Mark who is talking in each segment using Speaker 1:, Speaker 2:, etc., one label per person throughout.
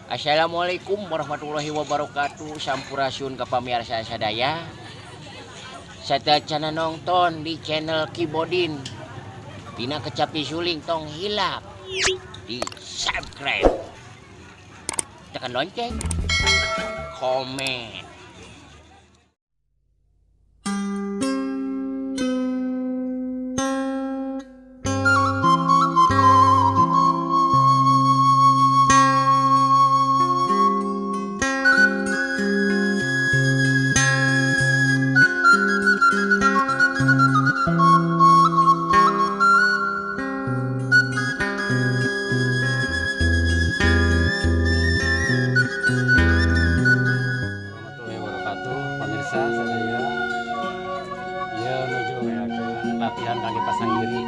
Speaker 1: Assalamualaikum warahmatullahi wabarakatuh. Sampurasun ka pamirsa sadaya. Sateuacanna nonton di channel Kibodin. Dina kecapi suling tong hilap di subscribe, tekan lonceng, komen.
Speaker 2: Warahmatullahi wabarakatuh, pemirsa sadaya. Ieu nuju ngayakeun latihan kangge pasanggiri.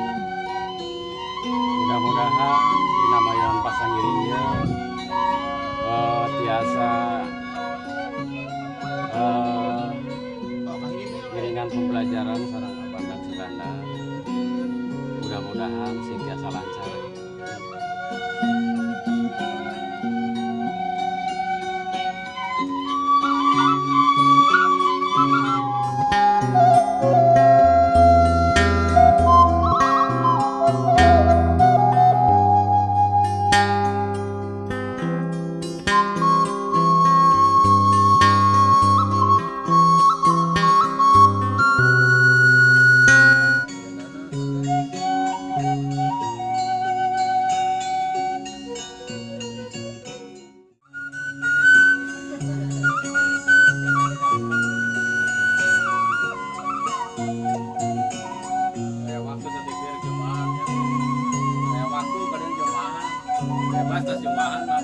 Speaker 2: Mudah-mudahan dina mayon pasanggiri ieu tiasa ngiringan pembelajaran sareng Abang Suganda. Mudah-mudahan sing tiasa lancar.
Speaker 3: Kayak waktu satepi jumahan ya. Kayak waktu kadang jumahan. Bebas tas jumahan mah.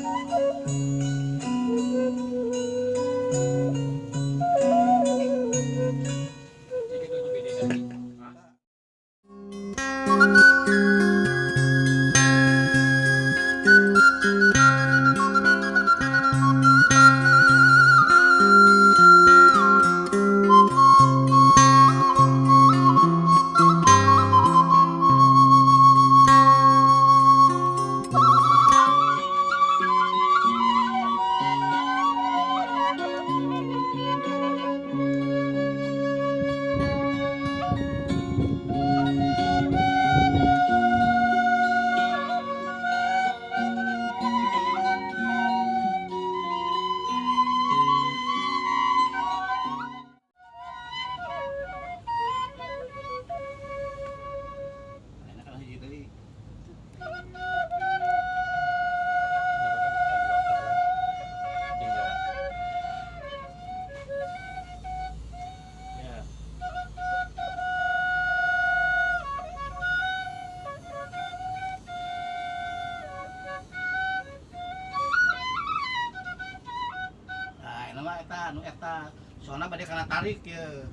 Speaker 4: Nah, ini mah eta anu eta. Soalna bade kana tarik ye.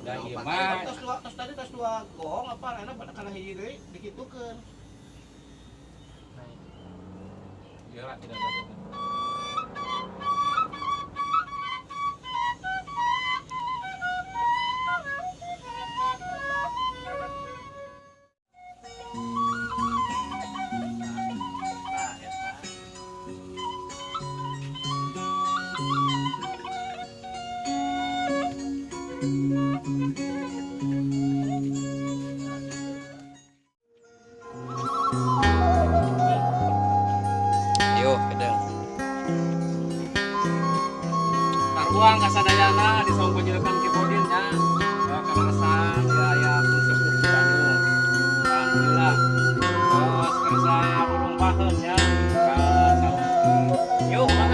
Speaker 3: Da ieu mah
Speaker 4: Tos dua, tos tadi tos dua gohong apa enak bade kana hiji deui dikitukeun.
Speaker 3: Ieu lah tidak ada.
Speaker 4: Nah, eta.
Speaker 5: Yo, kedeng.
Speaker 3: Taruang kasadayana di saung panjelekan Kibodin nya. Kaleresan ya aya pun sepuh di Bandung. Alhamdulillah. Terus kersa burung paheun nya. Ka saung. Yuk.